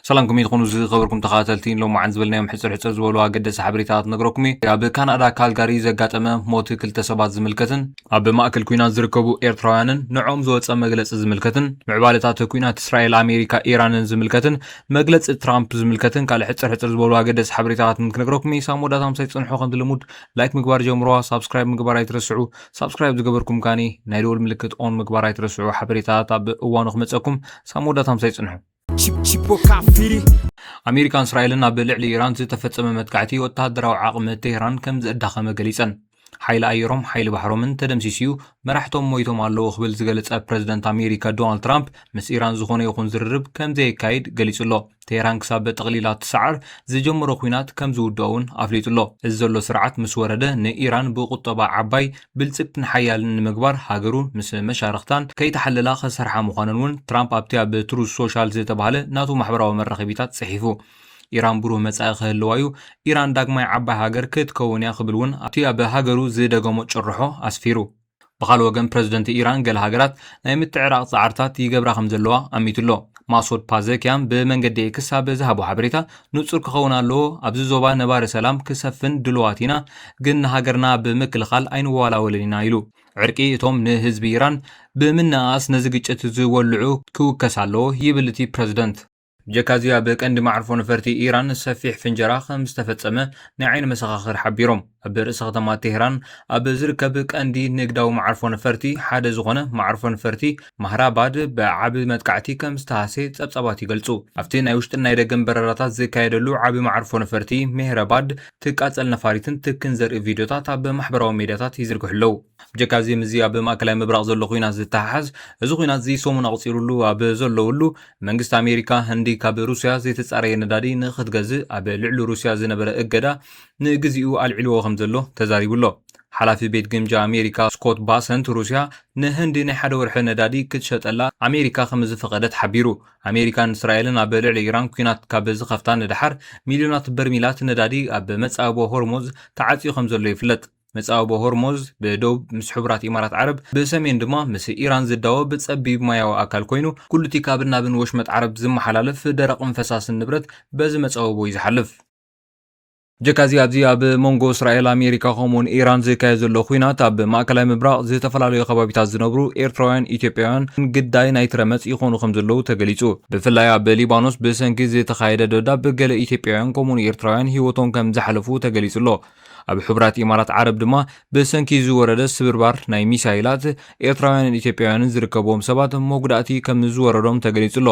ሰላም፣ ከመይ ትኾኑ ዝኸበርኩም ተኸታተልቲ? ሎማዓንቲ ዝበልናዮም ሕፅር ሕፅር ዝበሉ ኣገደስቲ ሓበሬታታት ነግረኩም እየ። ኣብ ካናዳ ካልጋሪ ዘጋጠመ ሞት ክልተ ሰባት ዝምልከትን ኣብ ማእከል ኩናት ዝርከቡ ኤርትራውያንን ንዕኦም ዝወፀ መግለፂ ዝምልከትን ምዕባለታት ኩናት እስራኤል፣ ኣሜሪካ፣ ኢራንን ዝምልከትን መግለፂ ትራምፕ ዝምልከትን ካልእ ሕፅር ሕፅር ዝበሉ ኣገደስቲ ሓበሬታታትን ክነግረኩም እየ። ሳብ መወዳእታ ምሳይ ፅንሑ። ከምቲ ልሙድ ላይክ ምግባር ጀምርዋ፣ ሳብስክራይብ ምግባር ኣይትረስዑ። ሳብስክራይብ ዝገበርኩም ካኒ ናይ ደወል ምልክት ኦን ምግባር ኣይትረስዑ። ሓበሬታታት ኣብ እዋኑ ክመፀኩም ሳብ መወዳእታ ምሳይ ፅንሑ። ኣሜሪካን እስራኤልን ኣብ ልዕሊ ኢራን ዝተፈጸመ መጥቃዕቲ ወተሃደራዊ ዓቕሚ ቴህራን ከም ዘዳኸመ ገሊጸን። ሓይሊ ኣየሮም ሓይሊ ባሕሮምን ተደምሲስዩ፣ መራሕቶም ሞይቶም ኣለዉ ክብል ዝገለጸ ፕረዚደንት ኣሜሪካ ዶናልድ ትራምፕ ምስ ኢራን ዝኾነ ይኹን ዝርርብ ከም ዘየካይድ ገሊጹ ኣሎ። ቴህራን ክሳብ ጠቕሊላ ትሰዓር ዝጀመሮ ኲናት ከም ዝውድኦ እውን ኣፍሊጡ ኣሎ። እዚ ዘሎ ስርዓት ምስ ወረደ ንኢራን ብቁጠባ ዓባይ ብልጽግትን ሓያልን ንምግባር ሃገሩ ምስ መሻርኽታን ከይተሓለላ ክሰርሓ ምዃነን እውን ትራምፕ ኣብቲ ኣብ ትሩዝ ሶሻል ዝተባህለ ናቱ ማሕበራዊ መራኸቢታት ጽሒፉ። ኢራን ብሩህ መጻኢ ክህልዋ እዩ፣ ኢራን ዳግማይ ዓባይ ሃገር ክትከውን እያ ክብል እውን ኣብቲ ኣብ ሃገሩ ዝደገሞ ጭርሖ ኣስፊሩ። ብኻልእ ወገን ፕረዚደንት ኢራን ገለ ሃገራት ናይ ምትዕራቕ ጻዕርታት ይገብራ ከም ዘለዋ ኣሚቱ ኣሎ። ማሶድ ፓዘኪያን ብመንገዲ ኤክስ ኣብ ዝሃቦ ሓበሬታ ንጹር ክኸውን ኣለዎ፣ ኣብዚ ዞባ ነባሪ ሰላም ክሰፍን ድልዋት ኢና፣ ግን ንሃገርና ብምክልኻል ኣይንዋላወልን ኢና ኢሉ። ዕርቂ እቶም ንህዝቢ ኢራን ብምንእኣስ ነዚ ግጭት ዝወልዑ ክውከስ ኣለዎ ይብል እቲ ፕረዚደንት። ብጀካዚ ኣብ ቀንዲ መዓርፎ ነፈርቲ ኢራን ሰፊሕ ፍንጀራ ከም ዝተፈጸመ ናይ ዓይኒ መሰኻኽር ሓቢሮም። ኣብ ርእሰ ከተማ ቴህራን ኣብ ዝርከብ ቀንዲ ንግዳዊ መዓርፎ ነፈርቲ ሓደ ዝኾነ መዓርፎ ነፈርቲ ማህራባድ ብዓቢ መጥቃዕቲ ከም ዝተሃሴ ጸብጻባት ይገልጹ። ኣብቲ ናይ ውሽጥን ናይ ደገን በረራታት ዝካየደሉ ዓቢ መዓርፎ ነፈርቲ ሜህረባድ ትቃጸል ነፋሪትን ትክን ዘርኢ ቪድዮታት ኣብ ማሕበራዊ ሜድያታት ይዝርግሑ ኣለዉ። ብጀካዚ ምስዚ ኣብ ማእከላይ ምብራቕ ዘሎ ኹናት ዝተሓሓዝ፣ እዚ ኹናት እዚ ሰሙን ኣቑጺሩሉ ኣብ ዘለውሉ፣ መንግስቲ ኣሜሪካ ህንዲ ካብ ሩስያ ዘይተጻረየ ነዳዲ ንኽትገዝእ ኣብ ልዕሊ ሩስያ ዝነበረ እገዳ ንግዚኡ ኣልዒልዎ ከም ዘሎ ተዛሪቡ ኣሎ። ሓላፊ ቤት ግምጃ ኣሜሪካ ስኮት ባሰንት ሩስያ ንህንዲ ናይ ሓደ ወርሒ ነዳዲ ክትሸጠላ ኣሜሪካ ከም ዝፈቐደት ሓቢሩ። ኣሜሪካን እስራኤልን ኣብ ልዕሊ ኢራን ኲናት ካብ ዝኸፍታ ንደሓር ሚልዮናት በርሚላት ነዳዲ ኣብ መጻብቦ ሆርሞዝ ተዓጽዩ ከም ዘሎ ይፍለጥ። መጻብቦ ሆርሞዝ ብደቡብ ምስ ሕቡራት ኢማራት ዓረብ፣ ብሰሜን ድማ ምስ ኢራን ዝዳወብ ጸቢብ ማያዊ ኣካል ኮይኑ፣ ኩሉቲ ካብን ናብን ወሽመጥ ዓረብ ዝመሓላለፍ ደረቕን ፈሳስን ንብረት በዚ መጻብቦ እዩ ዝሓልፍ። ጀካዚ ኣብዚ ኣብ መንጎ እስራኤል፣ ኣሜሪካ ከምኡውን ኢራን ዝካየድ ዘሎ ኲናት ኣብ ማእከላይ ምብራቕ ዝተፈላለዩ ከባቢታት ዝነብሩ ኤርትራውያን ኢትዮጵያውያን ግዳይ ናይቲ ረመጽ ይኾኑ ከም ዘለዉ ተገሊጹ። ብፍላይ ኣብ ሊባኖስ ብሰንኪ ዝተኻየደ ደብዳብ ገለ ኢትዮጵያውያን ከምኡውን ኤርትራውያን ህይወቶም ከም ዝሓለፉ ተገሊጹ ኣሎ። ኣብ ሕቡራት ኢማራት ዓረብ ድማ ብሰንኪ ዝወረደ ስብርባር ናይ ሚሳይላት ኤርትራውያንን ኢትዮጵያውያንን ዝርከብዎም ሰባት መጉዳእቲ ከም ዝወረዶም ተገሊጹ ኣሎ።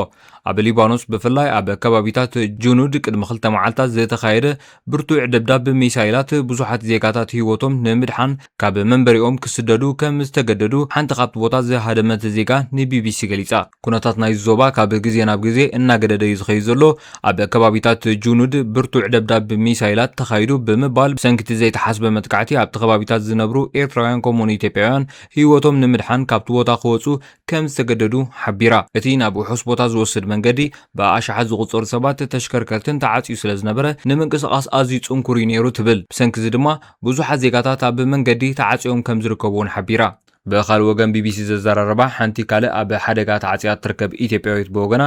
ኣብ ሊባኖስ ብፍላይ ኣብ ከባቢታት ጁኑድ ቅድሚ ክልተ መዓልታት ዝተኻየደ ብርቱዕ ደብዳብ ሚሳይላት ብዙሓት ዜጋታት ህይወቶም ንምድሓን ካብ መንበሪኦም ክስደዱ ከም ዝተገደዱ ሓንቲ ካብቲ ቦታ ዝሃደመት ዜጋ ንቢቢሲ ገሊጻ። ኩነታት ናይዚ ዞባ ካብ ግዜ ናብ ግዜ እናገደደ እዩ ዝኸይድ ዘሎ። ኣብ ከባቢታት ጁኑድ ብርቱዕ ደብዳብ ሚሳይላት ተኻይዱ ብምባል ብሰንኪ እቲ ዘይተሓስበ መጥቃዕቲ ኣብቲ ከባቢታት ዝነብሩ ኤርትራውያን ከምኡውን ኢትዮጵያውያን ህይወቶም ንምድሓን ካብቲ ቦታ ክወጹ ከም ዝተገደዱ ሓቢራ። እቲ ናብ ውሑስ ቦታ ዝወስድ መንገዲ ብኣሽሓት ዝቑጸሩ ሰባት፣ ተሽከርከርትን ተዓጽዩ ስለ ዝነበረ ንምንቅስቓስ ኣዝዩ ጽንኩር እዩ ነይሩ ትብል። ብሰንኪ እዚ ድማ ብዙሓት ዜጋታት ኣብ መንገዲ ተዓጽዮም ከም ዝርከቡ እውን ሓቢራ። ብኻልእ ወገን ቢቢሲ ዘዘራረባ ሓንቲ ካልእ ኣብ ሓደጋ ተዓጽያ እትርከብ ኢትዮጵያዊት ብወገና፣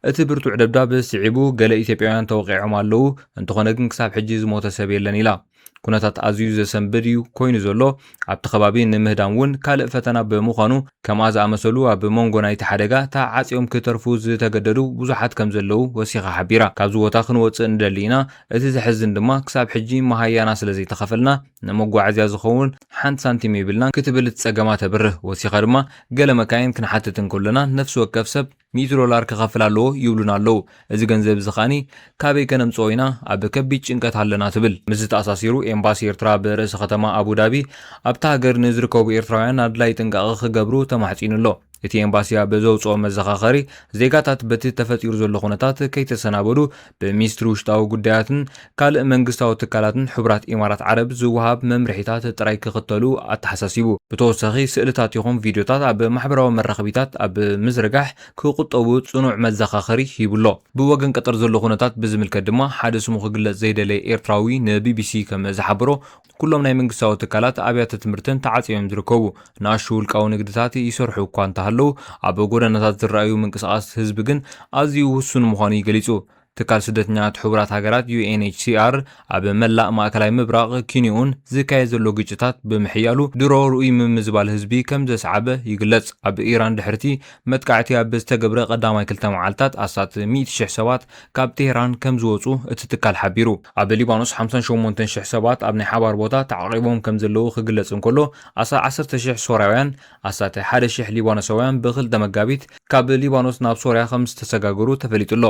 እቲ ብርቱዕ ደብዳብ ስዒቡ ገለ ኢትዮጵያውያን ተወቒዖም ኣለዉ፣ እንተኾነ ግን ክሳብ ሕጂ ዝሞተ ሰብ የለን ኢላ። ኩነታት ኣዝዩ ዘሰንብድ እዩ ኮይኑ ዘሎ። ኣብቲ ከባቢ ንምህዳም እውን ካልእ ፈተና ብምዃኑ፣ ከምኣ ዝኣመሰሉ ኣብ መንጎ ናይቲ ሓደጋ ተዓጽዮም ክተርፉ ዝተገደዱ ብዙሓት ከም ዘለዉ ወሲኻ ሓቢራ። ካብዚ ቦታ ክንወጽእ ንደሊ ኢና፣ እቲ ዘሕዝን ድማ ክሳብ ሕጂ መሃያና ስለ ዘይተኸፈልና፣ ንመጓዓዝያ ዝኸውን ሓንቲ ሳንቲም የብልናን ክትብል እቲ ጸገማ ተብርህ። ወሲኻ ድማ ገለ መካይን ክንሓትት እንከለና ነፍሲ ወከፍ ሰብ ሚእቲ ዶላር ክኸፍል ኣለዎ ይብሉና ኣለዉ። እዚ ገንዘብ እዚ ከኣኒ ካበይ ከነምጽኦ ኢና? ኣብ ከቢድ ጭንቀት ኣለና ትብል። ምስዚ ተኣሳሲሩ ኤምባሲ ኤርትራ ኣብ ርእሰ ከተማ ኣቡዳቢ ኣብታ ሃገር ንዝርከቡ ኤርትራውያን ኣድላይ ጥንቃቐ ክገብሩ ተማሕጺኑ ኣሎ። እቲ ኤምባሲ ኣብ ዘውጽኦ መዘኻኸሪ ዜጋታት በቲ ተፈጢሩ ዘሎ ኩነታት ከይተሰናበዱ ብሚኒስትሪ ውሽጣዊ ጉዳያትን ካልእ መንግስታዊ ትካላትን ሕቡራት ኢማራት ዓረብ ዝወሃብ መምርሒታት ጥራይ ክኽተሉ ኣተሓሳሲቡ። ብተወሳኺ ስእልታት ይኹን ቪድዮታት ኣብ ማሕበራዊ መራኸቢታት ኣብ ምዝርጋሕ ክቑጠቡ ጽኑዕ መዘኻኸሪ ሂቡ ኣሎ። ብወገን ቀጠር ዘሎ ኩነታት ብዝምልከት ድማ ሓደ ስሙ ክግለጽ ዘይደለየ ኤርትራዊ ንቢቢሲ ከም ዝሓበሮ፣ ኩሎም ናይ መንግስታዊ ትካላት ኣብያተ ትምህርትን ተዓጽዮም ዝርከቡ፣ ንኣሽቱ ውልቃዊ ንግድታት ይሰርሑ እኳ እንተሃለዉ፣ ኣለዉ። ኣብ ጎደናታት ዝረኣዩ ምንቅስቓስ ህዝቢ ግን ኣዝዩ ውሱን ምዃኑ እዩ ገሊጹ። ትካል ስደተኛታት ሕቡራት ሃገራት፣ ዩ ኤን ኤች ሲ ኣር፣ ኣብ መላእ ማእከላይ ምብራቕ ኪንዮኡን ዝካየድ ዘሎ ግጭታት ብምሕያሉ ድሮ ርኡይ ምምዝባል ህዝቢ ከም ዘስዓበ ይግለጽ። ኣብ ኢራን ድሕርቲ መጥቃዕቲ ኣብ ዝተገብረ ቀዳማይ ክልተ መዓልታት ኣስታት ሚእቲ ሽሕ ሰባት ካብ ቴህራን ከም ዝወጹ እቲ ትካል ሓቢሩ። ኣብ ሊባኖስ ሓምሳን ሸሞንተን ሽሕ ሰባት ኣብ ናይ ሓባር ቦታ ተዓቂቦም ከም ዘለዉ ክግለጽ እንከሎ፣ ኣስታት ዓሰርተ ሽሕ ሶርያውያን፣ ኣስታት ሓደ ሽሕ ሊባኖሳውያን ብክልተ መጋቢት ካብ ሊባኖስ ናብ ሶርያ ከም ዝተሰጋገሩ ተፈሊጡ ኣሎ።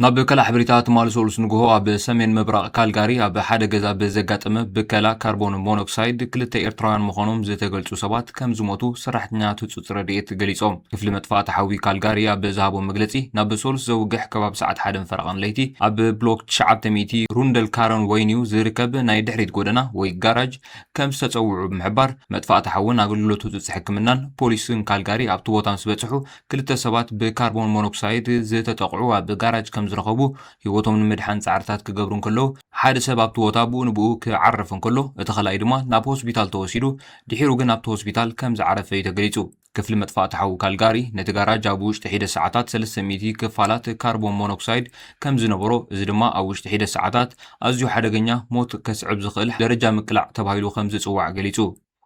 ናብ ካልእ ሓበሬታ፣ ትማሊ ሰሉስ ንግሆ ኣብ ሰሜን ምብራቕ ካልጋሪ ኣብ ሓደ ገዛ ብዘጋጠመ ብከላ ካርቦን ሞኖክሳይድ ክልተ ኤርትራውያን ምዃኖም ዝተገልጹ ሰባት ከም ዝሞቱ ሰራሕተኛታት ህጹጽ ረድኤት ገሊጾም። ክፍሊ መጥፋእቲ ሓዊ ካልጋሪ ኣብ ዝሃቦ መግለጺ፣ ናብ ሰሉስ ዘውግሕ ከባቢ ሰዓት ሓደ ፈረቓ ለይቲ ኣብ ብሎክ ትሽዓተ ሚእቲ ሩንደል ካረን ወይኒው ዝርከብ ናይ ድሕሪት ጎደና ወይ ጋራጅ ከም ዝተጸውዑ ብምሕባር፣ መጥፋእቲ ሓውን ኣገልግሎት ህጹጽ ሕክምናን ፖሊስን ካልጋሪ ኣብቲ ቦታ ምስ በጽሑ፣ ክልተ ሰባት ብካርቦን ሞኖክሳይድ ዝተጠቕዑ ኣብ ጋራጅ ከም ዝረኸቡ፣ ህይወቶም ንምድሓን ጻዕርታት ክገብሩ እንከለዉ፣ ሓደ ሰብ ኣብቲ ቦታ ብኡ ንብኡ ክዓርፍ እንከሎ፣ እቲ ካልኣይ ድማ ናብ ሆስፒታል ተወሲዱ፣ ድሒሩ ግን ኣብቲ ሆስፒታል ከም ዝዓረፈ እዩ ተገሊጹ። ክፍሊ መጥፋእቲ ሓዊ ካልጋሪ፣ ነቲ ጋራጅ ኣብ ውሽጢ ሒደት ሰዓታት ሰለስተ ሚእቲ ክፋላት ካርቦን ሞኖክሳይድ ከም ዝነበሮ፣ እዚ ድማ ኣብ ውሽጢ ሒደት ሰዓታት ኣዝዩ ሓደገኛ ሞት ከስዕብ ዝኽእል ደረጃ ምቅላዕ ተባሂሉ ከም ዝጽዋዕ ገሊጹ።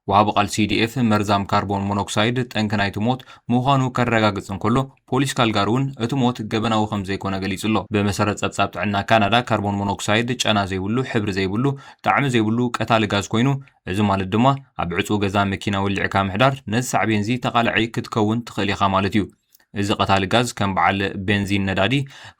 ወሃቢ ቃል ሲ ዲ ኤፍ፣ መርዛም ካርቦን ሞኖክሳይድ ጠንቂ ናይቲ ሞት ምዃኑ ከረጋግጽ እንከሎ፣ ፖሊስ ካልጋሪ እውን እቲ ሞት ገበናዊ ከም ዘይኮነ ገሊጹ ኣሎ። ብመሰረት ጸብጻብ ጥዕና ካናዳ፣ ካርቦን ሞኖክሳይድ ጨና ዘይብሉ፣ ሕብሪ ዘይብሉ፣ ጣዕሚ ዘይብሉ ቀታሊ ጋዝ ኮይኑ፣ እዚ ማለት ድማ ኣብ ዕጹው ገዛ መኪና ወሊዕካ ምሕዳር ነዚ ሳዕቤን እዚ ተቓላዒ ክትከውን ትኽእል ኢኻ ማለት እዩ። እዚ ቀታሊ ጋዝ ከም በዓል ቤንዚን ነዳዲ፣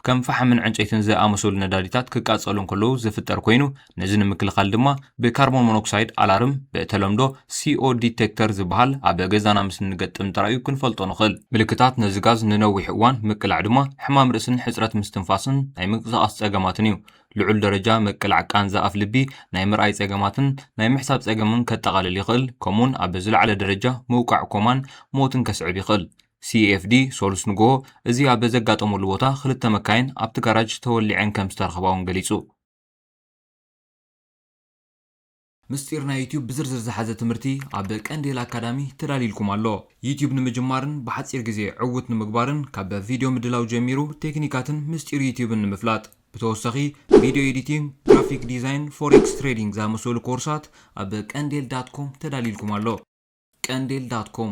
ከም ፈሓምን ዕንጨይትን ዝኣመሰሉ ነዳዲታት ክቃጸሉ እንከለዉ ዝፍጠር ኮይኑ፣ ነዚ ንምክልኻል ድማ ብካርቦን ሞኖክሳይድ ኣላርም፣ ብተለምዶ ሲ ኦ ዲቴክተር ዝበሃል፣ ኣብ ገዛና ምስ እንገጥም ጥራይ እዩ ክንፈልጦ ንኽእል። ምልክታት ነዚ ጋዝ ንነዊሕ እዋን ምቅላዕ ድማ ሕማም ርእስን ሕጽረት ምስትንፋስን ናይ ምንቅስቓስ ጸገማትን እዩ። ልዑል ደረጃ ምቅላዕ ቃንዛ ኣፍ ልቢ፣ ናይ ምርኣይ ጸገማትን ናይ ምሕሳብ ጸገምን ከጠቓልል ይኽእል፣ ከምኡውን ኣብ ዝለዓለ ደረጃ ምውቃዕ ኮማን ሞትን ከስዕብ ይኽእል። ሲ ኤፍ ዲ ሰሉስ ንግሆ እዚ ኣብ ዘጋጠመሉ ቦታ ክልተ መካይን ኣብቲ ጋራጅ ተወሊዐን ከም ዝተረኽባ እውን ገሊጹ። ምስጢር ናይ ዩቲዩብ ብዝርዝር ዝሓዘ ትምህርቲ ኣብ ቀንዴል ኣካዳሚ ተዳልዩልኩም ኣሎ። ዩቲዩብ ንምጅማርን ብሓጺር ግዜ ዕዉት ንምግባርን ካብ ቪድዮ ምድላው ጀሚሩ ቴክኒካትን ምስጢር ዩቲዩብን ንምፍላጥ፣ ብተወሳኺ ቪድዮ ኤዲቲንግ፣ ግራፊክ ዲዛይን፣ ፎሬክስ ትሬዲንግ ዝኣመሰሉ ኮርሳት ኣብ ቀንዴል ዳት ኮም ተዳልዩልኩም ኣሎ። ቀንዴል ዳት ኮም